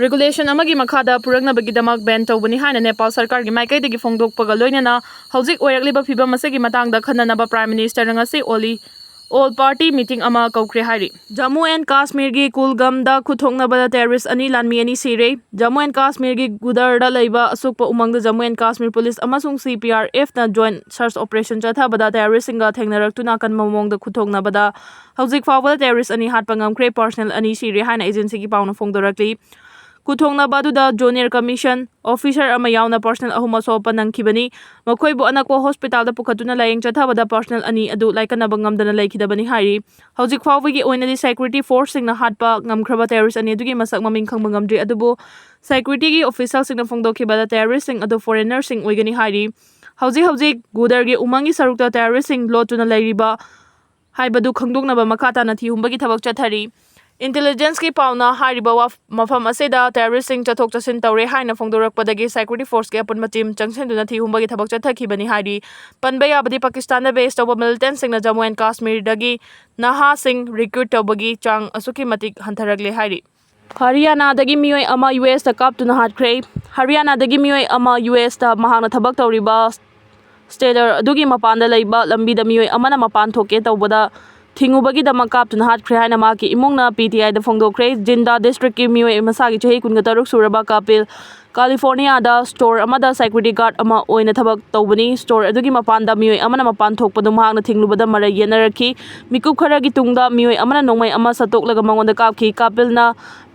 ꯔꯤꯒꯨꯂꯦꯁꯟ ꯑꯃꯒꯤ ꯃꯈꯥꯗ ꯄꯨꯔꯛꯅꯕꯒꯤꯗꯃꯛ ꯕꯦꯟ ꯇꯧꯕꯅꯤ ꯍꯥꯏꯅ ꯅꯦꯄꯥꯜ ꯁꯔꯀꯥꯔꯒꯤ ꯃꯥꯏꯀꯩꯗꯒꯤ ꯐꯣꯡꯗꯣꯛꯄꯒ ꯂꯣꯏꯅꯅ ꯍꯧꯖꯤꯛ ꯑꯣꯏꯔꯛꯂꯤꯕ ꯐꯤꯕꯝ ꯑꯁꯤꯒꯤ ꯃꯇꯥꯡꯗ ꯈꯟꯅꯅꯕ ꯄ꯭ꯔꯥꯏꯝ ꯃꯤꯅꯤꯁꯇꯔꯅ ꯉꯁꯤ ꯑꯣꯂꯤ ꯑꯣꯜ ꯄꯥꯔꯇꯤ ꯃꯤꯇꯤꯡ ꯑꯃ ꯀꯧꯈ꯭ꯔꯦ ꯍꯥꯏꯔꯤ꯫ ꯖꯝꯃꯨ ꯑꯦꯟ ꯀꯥꯁꯃꯤꯔꯒꯤ ꯀꯨꯜꯒꯝꯗ ꯈꯨꯠꯊꯣꯛꯅꯕꯗ ꯇꯦꯔꯣꯔꯤꯁ ꯑꯅꯤ, ꯂꯥꯟꯃꯤ ꯑꯅꯤ ꯁꯤꯔꯦ꯫ ꯖꯝꯃꯨ ꯑꯦꯟ ꯀꯥꯁꯃꯤꯔꯒꯤ ꯒꯨꯗꯔꯗ ꯂꯩꯕ ꯑꯁꯣꯛꯄ ꯎꯃꯪꯗ ꯖꯝꯃꯨ ꯑꯦꯟ ꯀꯥꯁꯃꯤꯔ ꯄꯨꯂꯤꯁ ꯑꯃꯁꯨꯡ ꯁꯤ ꯄꯤ ꯑꯥꯔ ꯑꯦꯐꯅ ꯖꯣꯏꯟꯠ ꯁꯔꯆ ꯑꯣꯄꯔꯦꯁꯟ ꯆꯠꯊꯕꯗ ꯇꯦꯔꯣꯔꯤꯁꯁꯤꯡꯒ ꯊꯦꯡꯅꯔꯛꯇꯨꯅ ꯑꯀꯟꯕ ꯃꯑꯣꯡꯗ ꯈꯨꯠꯊꯣꯛꯅꯕꯗ ꯍꯧꯖꯤꯛ ꯐꯥꯎꯕꯗ ꯇꯦꯔꯣꯔꯤꯁ ꯑꯅꯤ ꯍꯥꯠꯄ ꯉꯝꯈ꯭ꯔꯦ, ꯄꯔꯁꯅꯦꯜ ꯑꯅꯤ ꯁꯤꯔꯦ ꯍꯥꯏꯅ ꯑꯦꯖꯦꯟꯁꯤꯒꯤ ꯄꯥꯎꯅ ꯐꯣꯡꯗꯣꯔꯛꯂꯤ꯫ ꯈꯨꯠꯊꯣꯛꯅꯕ ꯑꯗꯨꯗ ꯖꯨꯅꯤꯌꯔ ꯀꯃꯤꯁꯟ ꯑꯣꯐꯤꯁꯔ ꯑꯃ ꯌꯥꯎꯅ ꯄꯔꯁꯅꯦꯜ ꯑꯍꯨꯝ ꯑꯁꯣꯛ ꯑꯄꯟ ꯅꯪꯈꯤꯕꯅꯤ꯫ ꯃꯈꯣꯏꯕꯨ ꯑꯅꯛꯄ ꯍꯣꯁꯄꯤꯇꯥꯜꯗ ꯄꯨꯈꯠꯇꯨꯅ ꯂꯥꯌꯦꯡ ꯆꯠꯊꯕꯗ ꯄꯔꯁꯅꯦꯜ ꯑꯅꯤ ꯑꯗꯨ ꯂꯥꯏꯀꯠꯅꯕ ꯉꯝꯗꯅ ꯂꯩꯈꯤꯗꯕꯅꯤ ꯍꯥꯏꯔꯤ꯫ ꯍꯧꯖꯤꯛ ꯐꯥꯎꯕꯒꯤ ꯑꯣꯏꯅꯗꯤ ꯁꯦꯀ꯭ꯌꯨꯔꯤꯇꯤ ꯐꯣꯔꯁꯁꯤꯡꯅ ꯍꯥꯠꯄ ꯉꯝꯈ꯭ꯔꯕ ꯇꯦꯔꯣꯔꯤꯁ ꯑꯅꯤ ꯑꯗꯨꯒꯤ ꯃꯁꯛ ꯃꯃꯤꯡ ꯈꯪꯕ ꯉꯝꯗ꯭ꯔꯤ, ꯑꯗꯨꯕꯨ ꯁꯦꯀ꯭ꯌꯨꯔꯤꯇꯤꯒꯤ ꯑꯣꯐꯤꯁꯤꯌꯦꯜꯁꯤꯡꯅ ꯐꯣꯡꯗꯣꯛꯈꯤꯕꯗ ꯇꯦꯔꯣꯔꯤꯁꯁꯤꯡ ꯑꯗꯨ ꯐꯣꯔꯦꯅꯔꯁꯤꯡ ꯑꯣꯏꯒꯅꯤ ꯍꯥꯏꯔꯤ꯫ ꯍꯧꯖꯤꯛ ꯍꯧꯖꯤꯛ ꯒꯨꯗꯔꯒꯤ ꯎꯃꯪꯒꯤ ꯁꯔꯨꯛꯇ ꯇꯦꯔꯣꯔꯤꯁꯁꯤꯡ ꯂꯣꯠꯇꯨꯅ ꯂꯩꯔꯤꯕ ꯍꯥꯏꯕꯗꯨ ꯈꯪꯗꯣꯛꯅꯕ ꯃꯈꯥ ꯇꯥꯅ ꯊꯤꯍꯨꯝꯕꯒꯤ ꯊꯕꯛ ꯆꯠꯊꯔꯤ꯫ ꯏꯟꯇꯦꯂꯤꯖꯦꯟꯁꯀꯤ ꯄꯥꯎꯅ ꯍꯥꯏꯔꯤꯕ ꯋꯥꯐ-, ꯃꯐꯝ ꯑꯁꯤꯗ ꯇꯦꯔꯣꯔꯤꯁꯁꯤꯡ ꯆꯠꯊꯣꯛ ꯆꯠꯁꯤꯟ ꯇꯧꯔꯦ ꯍꯥꯏꯅ ꯐꯣꯡꯗꯣꯔꯛꯄꯗꯒꯤ ꯁꯦꯀ꯭ꯌꯨꯔꯤꯇꯤ ꯐꯣꯔꯁꯀꯤ ꯑꯄꯨꯟꯕ ꯇꯤꯝ ꯆꯪꯁꯤꯟꯗꯨꯅ ꯊꯤꯍꯨꯝꯕꯒꯤ ꯊꯕꯛ ꯆꯠꯊꯈꯤꯕꯅꯤ ꯍꯥꯏꯔꯤ꯫ ꯄꯟꯕ ꯌꯥꯕꯗꯤ ꯄꯥꯀꯤꯁꯇꯥꯟꯗ ꯕꯦꯁ ꯇꯧꯕ ꯃꯤꯂꯤꯇꯦꯟꯁꯤꯡꯅ ꯖꯝꯃꯨ ꯑꯦꯟ ꯀꯥꯁꯃꯤꯔꯗꯒꯤ ꯅꯍꯥꯁꯤꯡ ꯔꯤꯀ꯭ꯔꯨꯠ ꯇꯧꯕꯒꯤ ꯆꯥꯡ ꯑꯁꯨꯛꯀꯤ ꯃꯇꯤꯛ ꯍꯟꯊꯔꯛꯂꯦ ꯍꯥꯏꯔꯤ꯫ ꯍꯔꯤꯌꯥꯅꯥꯗꯒꯤ ꯃꯤꯑꯣꯏ ꯑꯃ ꯌꯨ ꯑꯦꯁꯇ ꯀꯥꯞꯇꯨꯅ ꯍꯥꯠꯈ꯭ꯔꯦ꯫ ꯍꯔꯤꯌꯥꯅꯥꯗꯒꯤ ꯃꯤꯑꯣꯏ ꯑꯃ ꯌꯨ ꯑꯦꯁꯇ ꯃꯍꯥꯛꯅ ꯊꯕꯛ ꯇꯧꯔꯤꯕ ꯁ꯭ꯇꯦꯂꯔ ꯑꯗꯨꯒꯤ ꯃꯄꯥꯟꯗ ꯂꯩꯕ ꯂꯝꯕꯤꯗ ꯃꯤꯑꯣꯏ ꯑꯃꯅ ꯃꯄꯥꯟ ꯊꯣꯛꯀꯦ ꯇꯧꯕꯗ ꯊꯤꯡꯉꯨꯕꯒꯤꯗꯃꯛ ꯀꯥꯞꯇꯨꯅ ꯍꯥꯠꯈ꯭ꯔꯦ ꯍꯥꯏꯅ ꯃꯍꯥꯛꯀꯤ ꯏꯃꯨꯡꯅ ꯄꯤ ꯇꯤ ꯑꯥꯏꯗ ꯐꯣꯡꯗꯣꯛꯈ꯭ꯔꯦ꯫ ꯖꯤꯟꯗꯥ ꯗꯤꯁꯇ꯭ꯔꯤꯛꯀꯤ ꯃꯤꯑꯣꯏ ꯃꯁꯥꯒꯤ ꯆꯍꯤ ꯀꯨꯟꯒ ꯇꯔꯨꯛ ꯁꯨꯔꯕ ꯀꯥꯄꯤꯜ ꯀꯥꯂꯤꯐꯣꯔꯅꯤꯌꯥꯗ ꯁ꯭ꯇꯣꯔ ꯑꯃꯗ ꯁꯦꯀ꯭ꯌꯨꯔꯤꯇꯤ ꯒꯥꯔꯗ ꯑꯃ ꯑꯣꯏꯅ ꯊꯕꯛ ꯇꯧꯕꯅꯤ꯫ ꯁ꯭ꯇꯣꯔ ꯑꯗꯨꯒꯤ ꯃꯄꯥꯟꯗ ꯃꯤꯑꯣꯏ ꯑꯃꯅ ꯃꯄꯥꯟ ꯊꯣꯛꯄꯗꯨ ꯃꯍꯥꯛꯅ ꯊꯤꯡꯂꯨꯕꯗ ꯃꯔꯩ ꯌꯦꯠꯅꯔꯛꯈꯤ꯫ ꯃꯤꯀꯨꯞ ꯈꯔꯒꯤ ꯇꯨꯡꯗ ꯃꯤꯑꯣꯏ ꯑꯃꯅ ꯅꯣꯡꯃꯩ ꯑꯃ ꯁꯠꯇꯣꯛꯂꯒ ꯃꯉꯣꯟꯗ ꯀꯥꯞꯈꯤ꯫ ꯀꯥꯄꯤꯜꯅ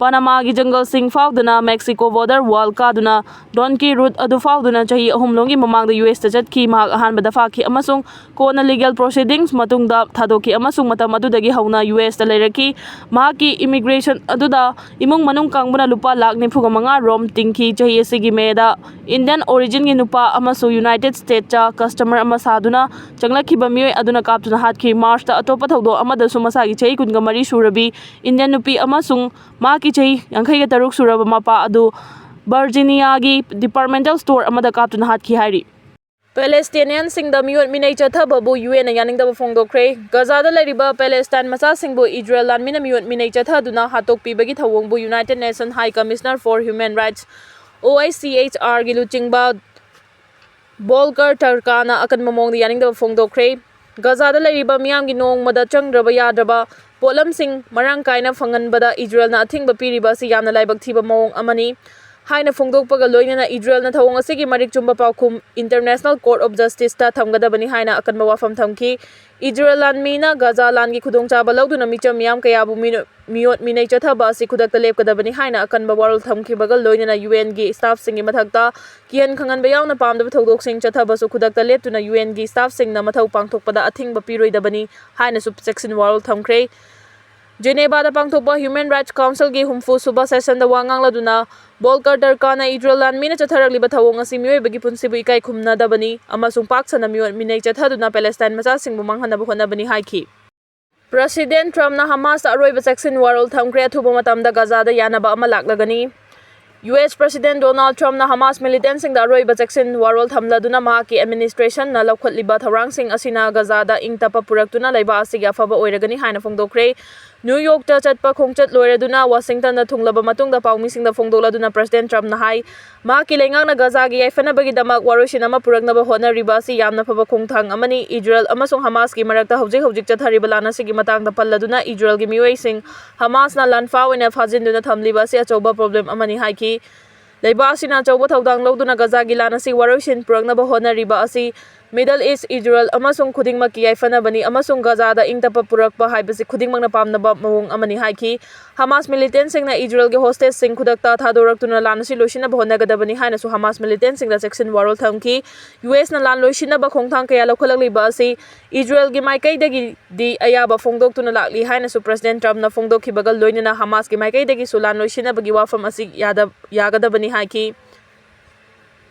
ꯄꯥꯅꯥꯃꯥꯒꯤ ꯖꯪꯒꯜꯁꯤꯡ ꯐꯥꯎꯗꯨꯅ ꯃꯦꯛꯁꯤꯀꯣ ꯕꯣꯔꯗꯔ ꯋꯥꯜ ꯀꯥꯗꯨꯅ ꯗꯣꯟꯀꯤ ꯔꯨꯠ ꯑꯗꯨ ꯐꯥꯎꯗꯨꯅ ꯆꯍꯤ ꯑꯍꯨꯝ ꯂꯣꯝꯒꯤ ꯃꯃꯥꯡꯗ ꯌꯨ ꯑꯦꯁꯇ ꯆꯠꯈꯤ꯫ ꯃꯍꯥꯛ ꯑꯍꯥꯟꯕꯗ ꯐꯥꯈꯤ ꯑꯃꯁꯨꯡ ꯀꯣꯟꯅ ꯂꯤꯒꯦꯜ ꯄ꯭ꯔꯣꯁꯤꯗꯤꯡꯁ ꯃꯇꯨꯡꯗ ꯊꯥꯗꯣꯛꯈꯤ ꯑꯃꯁꯨꯡ ꯃꯇꯝ ꯑꯗꯨꯗꯒꯤ ꯍꯧꯅ ꯌꯨ ꯑꯦꯁꯇ ꯂꯩꯔꯛꯈꯤ꯫ ꯃꯍꯥꯛꯀꯤ ꯏꯃꯤꯒ꯭ꯔꯦꯁꯟ ꯑꯗꯨꯗ ꯏꯃꯨꯡ ꯃꯅꯨꯡ ꯀꯥꯡꯕꯨꯅ ꯂꯨꯄꯥ ꯂꯥꯈ ꯅꯤꯐꯨꯒ ꯃꯉꯥ ꯔꯣꯝ ꯇꯤꯡꯈꯤ꯫ ꯆꯍꯤ ꯑꯁꯤꯒꯤ ꯃꯦꯗ ꯏꯟꯗꯤꯌꯟ ꯑꯣꯔꯤꯖꯤꯟꯒꯤ ꯅꯨꯄꯥ ꯑꯃꯁꯨ ꯌꯨꯅꯥꯏꯇꯦꯗ ꯁ꯭ꯇꯦꯠꯁꯇ ꯀꯁꯇꯃꯔ ꯑꯃ ꯁꯥꯗꯨꯅ ꯆꯪꯂꯛꯈꯤꯕ ꯃꯤꯑꯣꯏ ꯑꯗꯨꯅ ꯀꯥꯞꯇꯨꯅ ꯍꯥꯠꯈꯤ꯫ ꯃꯥꯔꯆꯇ ꯑꯇꯣꯞꯄ ꯊꯧꯗꯣꯛ ꯑꯃꯗꯁꯨ ꯃꯁꯥꯒꯤ ꯆꯍꯤ ꯀꯨꯟꯒ ꯃꯔꯤ ꯁꯨꯔꯕꯤ ꯏꯟꯗꯤꯌꯟ ꯅꯨꯄꯤ ꯑꯃꯁꯨꯡ ꯃꯍꯥꯛꯀꯤ ꯆꯍꯤ ꯌꯥꯡꯈꯩꯒ ꯇꯔꯨꯛ ꯁꯨꯔꯕ ꯃꯄꯥ ꯑꯗꯨ ꯚꯔꯖꯤꯅꯤꯌꯥꯒꯤ ꯗꯤꯄꯥꯔꯠꯃꯦꯟꯇꯦꯜ ꯁ꯭ꯇꯣꯔ ꯑꯃꯗ ꯀꯥꯞꯇꯨꯅ ꯍꯥꯠꯈꯤ ꯍꯥꯏꯔꯤ꯫ ꯄꯦꯂꯦꯁꯇꯤꯅꯤꯌꯟꯁꯤꯡꯗ ꯃꯤꯑꯣꯠ ꯃꯤꯅꯩ ꯆꯠꯊꯕꯕꯨ ꯌꯨ ꯑꯦꯟꯅ ꯌꯥꯅꯤꯡꯗꯕ ꯐꯣꯡꯗꯣꯛꯈ꯭ꯔꯦ꯫ ꯒꯖꯥꯗ ꯂꯩꯔꯤꯕ ꯄꯦꯂꯦꯁꯇꯥꯏꯟ ꯃꯆꯥꯁꯤꯡꯕꯨ ꯏꯖꯔꯦꯜ ꯂꯥꯟꯃꯤꯅ ꯃꯤꯑꯣꯠ ꯃꯤꯅꯩ ꯆꯠꯊꯗꯨꯅ ꯍꯥꯠꯇꯣꯛꯄꯤꯕꯒꯤ ꯊꯧꯑꯣꯡꯕꯨ United Nation High Commissioner for Human Rights, O I ꯁꯤ ꯑꯩꯆ ꯑꯥꯔꯒꯤ ꯂꯨꯆꯤꯡꯕ ꯕꯣꯜꯀꯔ ꯇꯔꯀꯥꯅ ꯑꯀꯟꯕ ꯃꯑꯣꯡꯗ ꯌꯥꯅꯤꯡꯗꯕ ꯐꯣꯡꯗꯣꯛꯈ꯭ꯔꯦ꯫ ꯒꯖꯥꯗ ꯂꯩꯔꯤꯕ ꯃꯤꯌꯥꯝꯒꯤ ꯅꯣꯡꯃꯗ ꯆꯪꯗ꯭ꯔꯕ ꯌꯥꯗ꯭ꯔꯕ ꯄꯣꯠꯂꯝꯁꯤꯡ ꯃꯔꯥꯡ ꯀꯥꯏꯅ ꯐꯪꯍꯟꯕꯗ ꯏꯖꯔꯦꯜꯅ ꯑꯊꯤꯡꯕ ꯄꯤꯔꯤꯕ ꯑꯁꯤ ꯌꯥꯝꯅ ꯂꯥꯏꯕꯛ ꯊꯤꯕ ꯃꯑꯣꯡ ꯑꯃꯅꯤ ꯍꯥꯏꯅ ꯐꯣꯡꯗꯣꯛꯄꯒ ꯂꯣꯏꯅꯅ ꯏꯖꯔꯦꯜꯅ ꯊꯧꯑꯣꯡ ꯑꯁꯤꯒꯤ ꯃꯔꯤꯛ ꯆꯨꯝꯕ ꯄꯥꯎꯈꯨꯝ International Court of Justiceꯇ ꯊꯝꯒꯗꯕꯅꯤ ꯍꯥꯏꯅ ꯑꯀꯟꯕ ꯋꯥꯐꯝ ꯊꯝꯈꯤ꯫ ꯏꯖꯔꯦꯜ ꯂꯥꯟꯃꯤꯅ ꯒꯖꯥ ꯂꯥꯟꯒꯤ ꯈꯨꯗꯣꯡꯆꯥꯕ ꯂꯧꯗꯨꯅ ꯃꯤꯆꯝ ꯃꯤꯌꯥꯝ ꯀꯌꯥꯕꯨ ꯃꯤꯅ-, ꯃꯤꯑꯣꯠ ꯃꯤꯅꯩ ꯆꯠꯊꯕ ꯑꯁꯤ ꯈꯨꯗꯛꯇ ꯂꯦꯞꯀꯗꯕꯅꯤ ꯍꯥꯏꯅ ꯑꯀꯟꯕ ꯋꯥꯔꯣꯜ ꯊꯝꯈꯤꯕꯒ ꯂꯣꯏꯅꯅ ꯌꯨ ꯑꯦꯟꯒꯤ ꯁ꯭ꯇꯥꯐꯁꯤꯡꯒꯤ ꯃꯊꯛꯇ ꯀꯤꯍꯟ ꯈꯪꯍꯟꯕ ꯌꯥꯎꯅ ꯄꯥꯝꯗꯕ ꯊꯧꯗꯣꯛꯁꯤꯡ ꯆꯠꯊꯕꯁꯨ ꯈꯨꯗꯛꯇ ꯂꯦꯞꯇꯨꯅ ꯌꯨ ꯑꯦꯟꯒꯤ ꯁ꯭ꯇꯥꯐꯁꯤꯡꯅ ꯃꯊꯧ ꯄꯥꯡꯊꯣꯛꯄꯗ ꯑꯊꯤꯡꯕ ꯄꯤꯔꯣꯏꯗꯕꯅꯤ ꯍꯥꯏꯅꯁꯨ ꯆꯦꯛꯁꯤꯟ ꯋꯥꯔꯣꯜ ꯊꯝꯈ꯭ꯔꯦ꯫ ꯖꯦꯅꯦꯚꯥꯗ ꯄꯥꯡꯊꯣꯛꯄ ꯍ꯭ꯌꯨꯃꯦꯟ ꯔꯥꯏꯠꯁ ꯀꯥꯎꯟꯁꯤꯜꯒꯤ ꯍꯨꯝꯐꯨ ꯁꯨꯕ ꯁꯦꯁꯟꯗ ꯋꯥ ꯉꯥꯡꯂꯗꯨꯅ ꯕꯣꯜꯀꯔ ꯇꯔꯀꯥꯅ ꯏꯖꯔꯦꯜ ꯂꯥꯟꯃꯤꯅ ꯆꯠꯊꯔꯛꯂꯤꯕ ꯊꯧꯑꯣꯡ ꯑꯁꯤ ꯃꯤꯑꯣꯏꯕꯒꯤ ꯄꯨꯟꯁꯤꯕꯨ ꯏꯀꯥꯏ ꯈꯨꯝꯅꯗꯕꯅꯤ ꯑꯃꯁꯨꯡ ꯄꯥꯛ ꯁꯟꯅ ꯃꯤꯑꯣꯠ ꯃꯤꯅꯩ ꯆꯠꯊꯗꯨꯅ ꯄꯦꯂꯦꯁꯇꯥꯏꯟ ꯃꯆꯥꯁꯤꯡꯕꯨ ꯃꯥꯡꯍꯟꯅꯕ ꯍꯣꯠꯅꯕꯅꯤ ꯍꯥꯏꯈꯤ꯫ ꯄ꯭ꯔꯁꯤꯗꯦꯟ ꯇ꯭ꯔꯝꯞꯅ ꯍꯃꯥꯁꯇ ꯑꯔꯣꯏꯕ ꯆꯦꯛꯁꯤꯟ ꯋꯥꯔꯣꯜ ꯊꯝꯈ꯭ꯔꯦ꯫ ꯑꯊꯨꯕ ꯃꯇꯝꯗ ꯒꯖꯥꯗ ꯌꯥꯅꯕ ꯑꯃ ꯂꯥꯛꯂꯒꯅꯤ꯫ ꯌꯨ ꯑꯦꯁ ꯄ꯭ꯔꯁꯤꯗꯦꯟ ꯗꯣꯅꯥꯜꯗ ꯇ꯭ꯔꯝꯞꯅ ꯍꯃꯥꯁ ꯃꯤꯂꯤꯇꯦꯟꯠꯁꯤꯡꯗ ꯑꯔꯣꯏꯕ ꯆꯦꯛꯁꯤꯟ ꯋꯥꯔꯣꯜ ꯊꯝꯂꯗꯨꯅ ꯃꯍꯥꯛꯀꯤ ꯑꯦꯗꯃꯤꯅꯤꯁꯇ꯭ꯔꯦꯁꯟꯅ ꯂꯧꯈꯠꯂꯤꯕ ꯊꯧꯔꯥꯡꯁꯤꯡ ꯑꯁꯤꯅ ꯒꯖꯥꯗ ꯏꯪ ꯇꯞꯄ ꯄꯨꯔꯛꯇꯨꯅ ꯂꯩꯕꯥꯛ ꯑꯁꯤꯒꯤ ꯑꯐꯕ ꯑꯣꯏꯔꯒꯅꯤ ꯍꯥꯏꯅ ꯐꯣꯡꯗꯣꯛꯈ꯭ꯔꯦ꯫ ꯅ꯭ꯌꯨ ꯌꯣꯔꯛꯇ ꯆꯠꯄ ꯈꯣꯡꯆꯠ ꯂꯣꯏꯔꯗꯨꯅ ꯋꯥꯁꯤꯡꯇꯟꯗ ꯊꯨꯡꯂꯕ ꯃꯇꯨꯡꯗ ꯄꯥꯎꯃꯤꯁꯤꯡꯗ ꯐꯣꯡꯗꯣꯛꯂꯗꯨꯅ ꯄ꯭ꯔꯁꯤꯗꯦꯟ ꯇ꯭ꯔꯝꯞꯅ ꯍꯥꯏ, ꯃꯍꯥꯛꯀꯤ ꯂꯩꯉꯥꯛꯅ ꯒꯖꯥꯒꯤ ꯌꯥꯏꯐꯅꯕꯒꯤꯗꯃꯛ ꯋꯥꯔꯣꯏꯁꯤꯟ ꯑꯃ ꯄꯨꯔꯛꯅꯕ ꯍꯣꯠꯅꯔꯤꯕ ꯑꯁꯤ ꯌꯥꯝꯅ ꯐꯕ ꯈꯣꯡꯊꯥꯡ ꯑꯃꯅꯤ꯫ ꯏꯖꯔꯦꯜ ꯑꯃꯁꯨꯡ ꯍꯃꯥꯁꯀꯤ ꯃꯔꯛꯇ ꯍꯧꯖꯤꯛ ꯍꯧꯖꯤꯛ ꯆꯠꯊꯔꯤꯕ ꯂꯥꯟ ꯑꯁꯤꯒꯤ ꯃꯇꯥꯡꯗ ꯄꯜꯂꯗꯨꯅ ꯏꯖꯔꯦꯜꯒꯤ ꯃꯤꯑꯣꯏꯁꯤꯡ ꯍꯃꯥꯁꯅ ꯂꯥꯟꯐꯥ ꯑꯣꯏꯅ ꯐꯥꯖꯤꯟꯗꯨꯅ ꯊꯝꯂꯤꯕ ꯑꯁꯤ ꯑꯆꯧꯕ ꯄ꯭ꯔꯣꯕ꯭ꯂꯦꯝ ꯑꯃꯅꯤ ꯍꯥꯏꯈꯤ꯫ ꯂꯩꯕꯥꯛ ꯑꯁꯤꯅ ꯑꯆꯧꯕ ꯊꯧꯗꯥꯡ ꯂꯧꯗꯨꯅ ꯒꯖꯥꯒꯤ ꯂꯥꯟ ꯑꯁꯤ ꯋꯥꯔꯣꯏꯁꯤꯟ ꯄꯨꯔꯛꯅꯕ ꯍꯣꯠꯅꯔꯤꯕ ꯑꯁꯤ ꯃꯤꯗꯜ ꯏꯁ, ꯏꯖꯔꯦꯜ ꯑꯃꯁꯨꯡ ꯈꯨꯗꯤꯡꯃꯛꯀꯤ ꯌꯥꯏꯐꯅꯕꯅꯤ ꯑꯃꯁꯨꯡ ꯒꯖꯥꯗ ꯏꯪ ꯇꯞꯄ ꯄꯨꯔꯛꯄ ꯍꯥꯏꯕꯁꯤ ꯈꯨꯗꯤꯡꯃꯛꯅ ꯄꯥꯝꯅꯕ ꯃꯑꯣꯡ ꯑꯃꯅꯤ ꯍꯥꯏꯈꯤ꯫ ꯍꯃꯥꯁ ꯃꯤꯂꯤꯇꯦꯟꯠꯁꯤꯡꯅ ꯏꯖꯔꯦꯜꯒꯤ ꯍꯣꯁꯇꯦꯖꯁꯤꯡ ꯈꯨꯗꯛꯇ ꯊꯥꯗꯣꯔꯛꯇꯨꯅ ꯂꯥꯟ ꯑꯁꯤ ꯂꯣꯏꯁꯤꯟꯅꯕ ꯍꯣꯠꯅꯒꯗꯕꯅꯤ ꯍꯥꯏꯅꯁꯨ ꯍꯃꯥꯁ ꯃꯤꯂꯤꯇꯦꯟꯠꯁꯤꯡꯗ ꯆꯦꯛꯁꯤꯟ ꯋꯥꯔꯣꯜ ꯊꯝꯈꯤ꯫ ꯌꯨ ꯑꯦꯁꯅ ꯂꯥꯟ ꯂꯣꯏꯁꯤꯟꯅꯕ ꯈꯣꯡꯊꯥꯡ ꯀꯌꯥ ꯂꯧꯈꯠꯂꯛꯂꯤꯕ ꯑꯁꯤ ꯏꯖꯔꯦꯜꯒꯤ ꯃꯥꯏꯀꯩꯗꯒꯤꯗꯤ ꯑꯌꯥꯕ ꯐꯣꯡꯗꯣꯛꯇꯨꯅ ꯂꯥꯛꯂꯤ ꯍꯥꯏꯅꯁꯨ ꯄ꯭ꯔꯁꯤꯗꯦꯟ ꯇ꯭ꯔꯝꯞꯅ ꯐꯣꯡꯗꯣꯛꯈꯤꯕꯒ ꯂꯣꯏꯅꯅ ꯍꯃꯥꯁꯀꯤ ꯃꯥꯏꯀꯩꯗꯒꯤꯁꯨ ꯂꯥꯟ ꯂꯣꯏꯁꯤꯟꯅꯕꯒꯤ ꯋꯥꯐꯝ ꯑꯁꯤ ꯌꯥꯗ-, ꯌꯥꯒꯗꯕꯅꯤ ꯍꯥꯏꯈꯤ꯫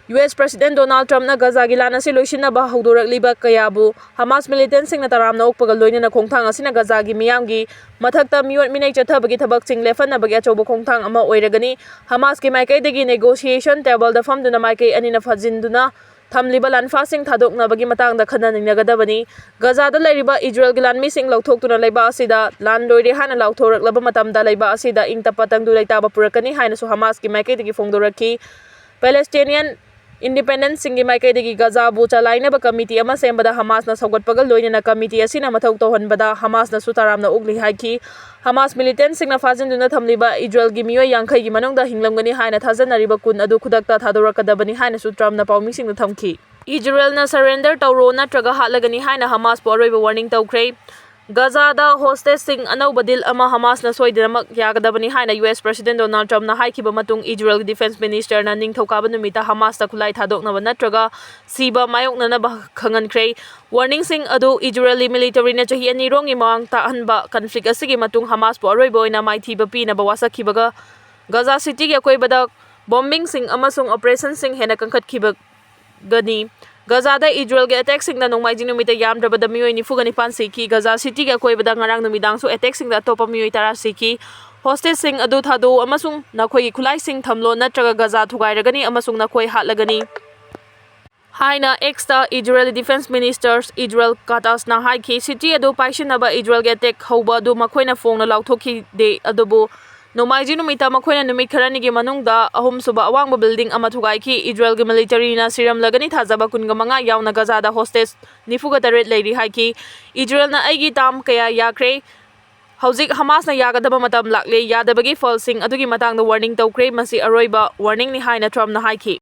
ꯌꯨ ꯑꯦꯁ ꯄ꯭ꯔꯁꯤꯗꯦꯟ ꯗꯣꯅꯥꯜꯗ ꯇ꯭ꯔꯝꯞꯅ ꯒꯖꯥꯒꯤ ꯂꯥꯟ ꯑꯁꯤ ꯂꯣꯏꯁꯤꯟꯅꯕ ꯍꯧꯗꯣꯔꯛꯂꯤꯕ ꯀꯌꯥꯕꯨ ꯍꯃꯥꯁ ꯃꯤꯂꯤꯇꯦꯟꯠꯁꯤꯡꯅ ꯇꯔꯥꯝꯅ ꯑꯣꯛꯄꯒ ꯂꯣꯏꯅꯅ ꯈꯣꯡꯊꯥꯡ ꯑꯁꯤꯅ ꯒꯖꯥꯒꯤ ꯃꯤꯌꯥꯝꯒꯤ ꯃꯊꯛꯇ ꯃꯤꯑꯣꯠ ꯃꯤꯅꯩ ꯆꯠꯊꯕꯒꯤ ꯊꯕꯛꯁꯤꯡ ꯂꯦꯞꯍꯟꯅꯕꯒꯤ ꯑꯆꯧꯕ ꯈꯣꯡꯊꯥꯡ ꯑꯃ ꯑꯣꯏꯔꯒꯅꯤ꯫ ꯍꯃꯥꯁꯀꯤ ꯃꯥꯏꯀꯩꯗꯒꯤ ꯅꯦꯒꯣꯁꯤꯌꯦꯁꯟ ꯇꯦꯕꯜꯗ ꯐꯝꯗꯨꯅ ꯃꯥꯏꯀꯩ ꯑꯅꯤꯅ ꯐꯥꯖꯤꯟꯗꯨꯅ ꯊꯝꯂꯤꯕ ꯂꯥꯟꯐꯥꯁꯤꯡ ꯊꯥꯗꯣꯛꯅꯕꯒꯤ ꯃꯇꯥꯡꯗ ꯈꯟꯅ ꯅꯩꯅꯒꯗꯕꯅꯤ꯫ ꯒꯖꯥꯗ ꯂꯩꯔꯤꯕ ꯏꯖꯔꯦꯜꯒꯤ ꯂꯥꯟꯃꯤꯁꯤꯡ ꯂꯧꯊꯣꯛꯇꯨꯅ ꯂꯩꯕꯥꯛ ꯑꯁꯤꯗ ꯂꯥꯟ ꯂꯣꯏꯔꯦ ꯍꯥꯏꯅ ꯂꯥꯎꯊꯣꯔꯛꯂꯕ ꯃꯇꯝꯗ ꯂꯩꯕꯥꯛ ꯑꯁꯤꯗ ꯏꯪ ꯇꯞꯄ ꯇꯪꯗꯨ ꯂꯩꯇꯥꯕ ꯄꯨꯔꯛꯀꯅꯤ ꯍꯥꯏꯅꯁꯨ ꯍꯃꯥꯁꯀꯤ ꯃꯥꯏꯀꯩꯗꯒꯤ ꯐꯣꯡꯗꯣꯔꯛꯈꯤ꯫ ꯄꯦꯂꯦꯁꯇꯤꯅꯤꯌꯟ ꯏꯟꯗꯤꯄꯦꯟꯗꯦꯟꯁꯁꯤꯡꯒꯤ ꯃꯥꯏꯀꯩꯗꯒꯤ ꯒꯖꯥꯕꯨ ꯆꯂꯥꯏꯅꯕ ꯀꯃꯤꯇꯤ ꯑꯃ ꯁꯦꯝꯕꯗ ꯍꯃꯥꯁꯅ ꯁꯧꯒꯠꯄꯒ ꯂꯣꯏꯅꯅ ꯀꯃꯤꯇꯤ ꯑꯁꯤꯅ ꯃꯊꯧ ꯇꯧꯍꯟꯕꯗ ꯍꯃꯥꯁꯅꯁꯨ ꯇꯔꯥꯝꯅ ꯑꯣꯛꯂꯤ ꯍꯥꯏꯈꯤ꯫ ꯍꯃꯥꯁ ꯃꯤꯂꯤꯇꯦꯟꯁꯤꯡꯅ ꯐꯥꯖꯤꯟꯗꯨꯅ ꯊꯝꯂꯤꯕ ꯏꯖꯔꯦꯜꯒꯤ ꯃꯤꯑꯣꯏ ꯌꯥꯡꯈꯩꯒꯤ ꯃꯅꯨꯡꯗ ꯍꯤꯡꯂꯝꯒꯅꯤ ꯍꯥꯏꯅ ꯊꯥꯖꯅꯔꯤꯕ ꯀꯨꯟ ꯑꯗꯨ ꯈꯨꯗꯛꯇ ꯊꯥꯗꯣꯔꯛꯀꯗꯕꯅꯤ ꯍꯥꯏꯅꯁꯨ ꯇ꯭ꯔꯝꯞꯅ ꯄꯥꯎꯃꯤꯁꯤꯡꯗ ꯊꯝꯈꯤ꯫ ꯏꯖꯔꯦꯜꯅ surrender ꯇꯧꯔꯣ ꯅꯠꯇ꯭ꯔꯒ ꯍꯥꯠꯂꯒꯅꯤ ꯍꯥꯏꯅ ꯍꯃꯥꯁꯄꯨ ꯑꯔꯣꯏꯕ warning ꯇꯧꯈ꯭ꯔꯦ꯫ ꯒꯖꯥꯗ hostage ꯁꯤꯡ ꯑꯅꯧꯕ deal ꯑꯃ ꯍꯃꯥꯁꯅ ꯁꯣꯏꯗꯅꯃꯛ ꯌꯥꯒꯗꯕꯅꯤ ꯍꯥꯏꯅ U S President Donald Trump ꯅ ꯍꯥꯏꯈꯤꯕ ꯃꯇꯨꯡ, ꯏꯖꯔꯦꯜꯒꯤ Defense Minister ꯅ ꯅꯤꯡꯊꯧꯀꯥꯕ ꯅꯨꯃꯤꯠꯇ ꯍꯃꯥꯁꯇ ꯈꯨꯠꯂꯥꯏ ꯊꯥꯗꯣꯛꯅꯕ ꯅꯠꯇ꯭ꯔꯒ ꯁꯤꯕ ꯃꯥꯌꯣꯛꯅꯅꯕ ꯈꯪꯍꯟꯈ꯭ꯔꯦ꯫ Warning ꯁꯤꯡ ꯑꯗꯨ ꯏꯖꯔꯦꯜꯒꯤ military ꯅ ꯆꯍꯤ ꯑꯅꯤ ꯔꯣꯝꯒꯤ ꯃꯃꯥꯡ ꯇꯥꯍꯟꯕ conflict ꯑꯁꯤꯒꯤ ꯃꯇꯨꯡ ꯍꯃꯥꯁꯄꯨ ꯑꯔꯣꯏꯕ ꯑꯣꯏꯅ ꯃꯥꯏꯊꯤꯕ ꯄꯤꯅꯕ ꯋꯥꯁꯛꯈꯤꯕꯒ ꯒꯖꯥ ꯁꯤꯇꯤꯒꯤ ꯑꯀꯣꯏꯕꯗ bombing ꯁꯤꯡ ꯑꯃꯁꯨꯡ operation ꯁꯤꯡ ꯍꯦꯟꯅ ꯀꯟꯈꯠꯈꯤꯕ ꯒꯅꯤ꯫ ꯒꯖꯥꯗ ꯏꯖꯔꯦꯜꯒꯤ attack ꯁꯤꯡꯅ ꯅꯣꯡꯃꯥꯏꯖꯤꯡ ꯅꯨꯃꯤꯠꯇ ꯌꯥꯝꯗ꯭ꯔꯕꯗ ꯃꯤꯑꯣꯏ ꯅꯤꯐꯨꯒ ꯅꯤꯄꯥꯟ ꯁꯤꯈꯤ꯫ ꯒꯖꯥ ꯁꯤꯇꯤꯒꯤ ꯑꯀꯣꯏꯕꯗ ꯉꯔꯥꯡ ꯅꯨꯃꯤꯗꯥꯡꯁꯨ attack ꯁꯤꯡꯗ ꯑꯇꯣꯞꯄ ꯃꯤꯑꯣꯏ ꯇꯔꯥ ꯁꯤꯈꯤ꯫ Hostage ꯁꯤꯡ ꯑꯗꯨ ꯊꯥꯗꯣꯛꯎ ꯑꯃꯁꯨꯡ ꯅꯈꯣꯏꯒꯤ ꯈꯨꯠꯂꯥꯏꯁꯤꯡ ꯊꯝꯂꯣ, ꯅꯠꯇ꯭ꯔꯒ ꯒꯖꯥ ꯊꯨꯒꯥꯏꯔꯒꯅꯤ ꯑꯃꯁꯨꯡ ꯅꯈꯣꯏ ꯍꯥꯠꯂꯒꯅꯤ ꯍꯥꯏꯅ X ꯇ ꯏꯖꯔꯦꯜ Defense Minister ꯏꯖꯔꯦꯜ ꯀꯥꯇꯥꯁꯅ ꯍꯥꯏꯈꯤ꯫ City ꯑꯗꯨ ꯄꯥꯏꯁꯤꯟꯅꯕ ꯏꯖꯔꯦꯜꯒꯤ attack ꯍꯧꯕ ꯑꯗꯨ ꯃꯈꯣꯏꯅ ꯐꯣꯡꯅ ꯂꯥꯎꯊꯣꯛꯈꯤꯗꯦ, ꯑꯗꯨꯕꯨ ꯅꯣꯡꯃꯥꯏꯖꯤꯡ ꯅꯨꯃꯤꯠꯇ ꯃꯈꯣꯏꯅ ꯅꯨꯃꯤꯠ ꯈꯔꯅꯤꯒꯤ ꯃꯅꯨꯡꯗ ꯑꯍꯨꯝꯁꯨꯕ ꯑꯋꯥꯡꯕ building ꯑꯃ ꯊꯨꯒꯥꯏꯈꯤ꯫ ꯏꯖꯔꯦꯜꯒꯤ military ꯅ ꯁꯤꯔꯝꯂꯒꯅꯤ ꯊꯥꯖꯕ ꯀꯨꯟꯒ ꯃꯉꯥ ꯌꯥꯎꯅ ꯒꯖꯥꯗ hostage ꯅꯤꯐꯨꯒ ꯇꯔꯦꯠ ꯂꯩꯔꯤ ꯍꯥꯏꯈꯤ꯫ ꯏꯖꯔꯦꯜꯅ ꯑꯩꯒꯤ term ꯀꯌꯥ ꯌꯥꯈ꯭ꯔꯦ꯫ ꯍꯧꯖꯤꯛ ꯍꯃꯥꯁꯅ ꯌꯥꯒꯗꯕ ꯃꯇꯝ ꯂꯥꯛꯂꯦ꯫ ꯌꯥꯗꯕꯒꯤ ꯐꯜꯁꯤꯡ ꯑꯗꯨꯒꯤ ꯃꯇꯥꯡꯗ warning ꯇꯧꯈ꯭ꯔꯦ꯫ ꯃꯁꯤ ꯑꯔꯣꯏꯕ warning ꯅꯤ ꯍꯥꯏꯅ ꯇ꯭ꯔꯝꯞꯅ ꯍꯥꯏꯈꯤ꯫